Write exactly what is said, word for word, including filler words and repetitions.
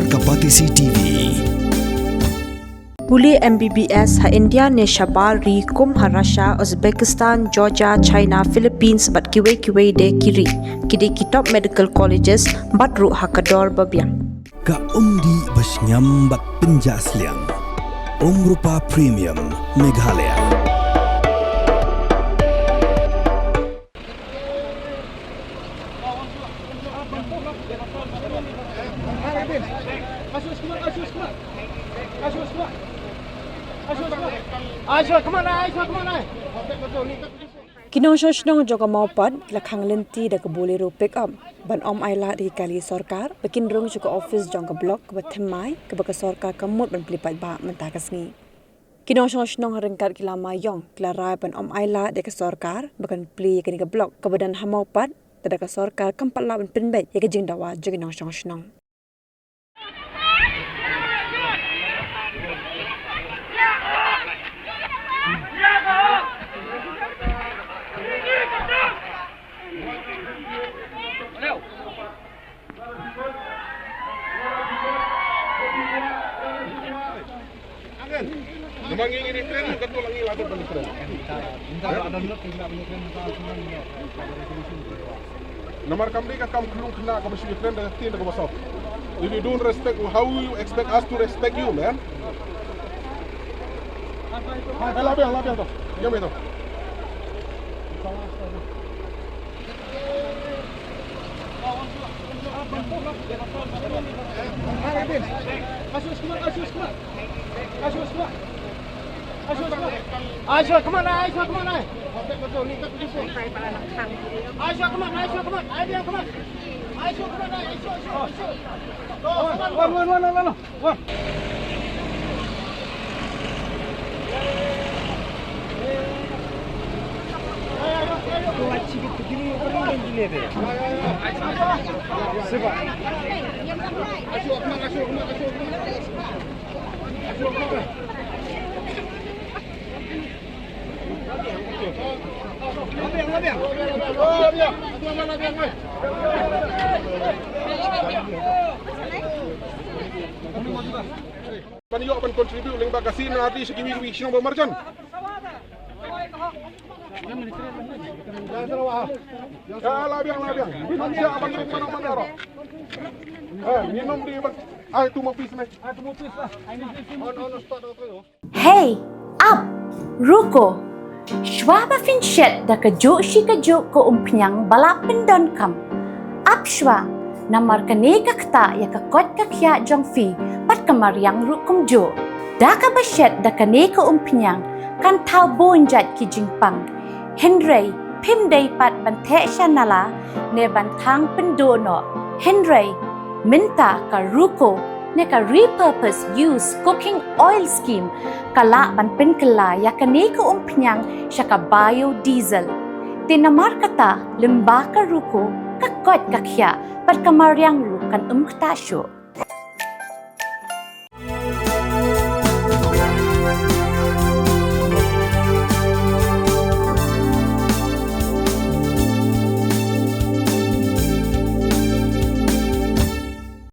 Ka Batesi T V. Pule M B B S ha India ne shabar ri kum ha Russia, Uzbekistan, Georgia, China, Philippines bad kiwei kiwei de ki ri. Ki dei ki top medical colleges bad ruh ha ka dor ba biang. Ka umdih ba shngiam bad pynjah sliang. Umrupa Premium Meghalaya. Ki nongshong shnong jong ka Mawpat ki la khang lynti da ka Bolero pickup ban ym ailad ïa ki kali sorkar ba kin rung sha ka ophis jong ka block kaba thymmai, kaba ka sorkar ka mut ban plie paidbah mynta ka sngi. Ki nongshong shnong ha ryngkat ki lama ïong ki la rai ban ym ailad ïa ka sorkar ba kan plie ïa kane ka block kaba don ha Mawpat, lada ka sorkar kam pat lah ban pynbeit ïa ka jingdawa jong ki nongshong shnong. Namar ngi ngi kren, ka tu la ngi la ban kren. Namar kam dei ka kam khlung khynnah kaba shu kren da ka ktien da kaba sop. If you don't respect, how you expect us to respect you, man? Eh, la biang, la biang tu. Ïa me tu. Ban ïoh ban contribute lyngba ka C N R D sha kiwei kiwei ki shnong ba marjan. Ïa, la biang, la biang. Ngi nym shah ban ïoh mano mano ruh. Eh, ngi nym dei ban. Ai, tu mo pis me. Ai, tu mo pis lah. Hey, ap, ruko. Shuwa ba phin shet da kajuh shi kajuh ka umphniang ba la pyndonkam, ap shuwa, namar kane ka ktah ïa ka koit ka khiah jong phi bad ka mariang ruh kumjuh. Da kaba shet da kane ka umphniang kan thaw bun jait ki jingpang. Hynrei phim dei pat ban theh sha nala ne ban thang pynduh noh. Hynrei mynta ka ruko ne ka repurpose use cooking oil scheme ka lah ban pynkylla ïa kane ka umphniang sha ka biodiesel. Te namar kata lyngba ka ruko ka koit ka khiah bad ka mariang ruh kan ym ktah shuh.